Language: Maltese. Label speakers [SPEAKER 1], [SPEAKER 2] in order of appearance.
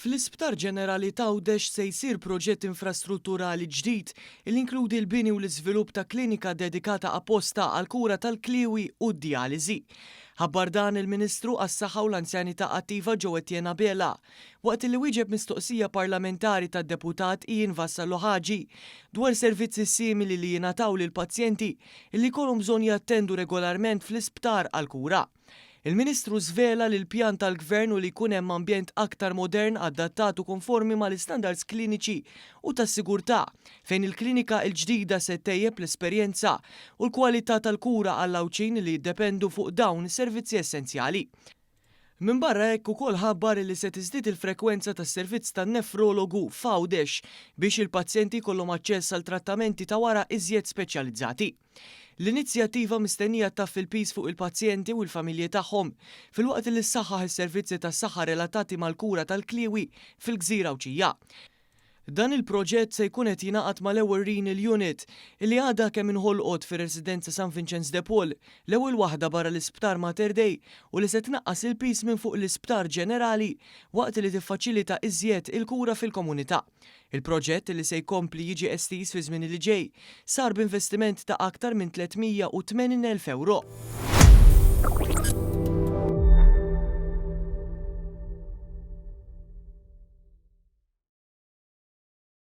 [SPEAKER 1] Fl-Isptar Ġenerali t'Għawdex se jsir proġett infrastrutturali ġdid li jinkludi l-bini u l-iżvilupp ta' klinika dedikata apposta għall-kura tal-kliewi u d-dijaliżi. Ħabbar dan il-Ministru għas-Saħħa u l-Anzjanità Attiva Joe Etienne Abela waqt li wieġeb mistoqsija parlamentari tad-Deputat Ian Vassallo Ħaġi dwar servizzi simili li jingħataw lil pazjenti li jkollhom bżonn jattendu regolarment fl-isptar għall-kura. Il-Ministru żvela li l-pjan tal-Gvern hu li jkun hemm ambjent aktar modern, adattat u konformi mal-istandards kliniċi u tas-sigurtà, fejn il-klinika l-ġdida se ttejjeb l-esperjenza u l-kwalità tal-kura għall-Għawdxin li jiddependu fuq dawn is-servizzi essenzjali. Minbarra hekk ukoll ħabbar li se tiżdied il-frekwenza tas-servizz tan-nefrologu f'Għawdex biex il-pazjenti jkollhom aċċess għal trattamenti ta' wara iżjed speċjalizzati. L-inizjattiva mistennija ttaffi l-piż fuq il-pazjenti u l-familji tagħhom, filwaqt li ssaħħaħ is-servizzi tas-saħħa relatati mal-kura tal-kliewi fil-gżira Għawdxija. Dan il-proġett se jkun qed jingħaqad mal-ewwel Renal Unit, li għadha kemm inħolqot fir-Residenza San Vinċenz de Paul, l-ewwel waħda barra l-Isptar Mater Dei u li se tnaqqas il-piż minn fuq l-Isptar Ġenerali waqt li tiffaċilita iżjed il-kura fil-komunità. Il-proġett, li se jkompli jiġi estiż fiż-żmien li ġej, sar b'investiment ta' aktar minn 380,000 ewro.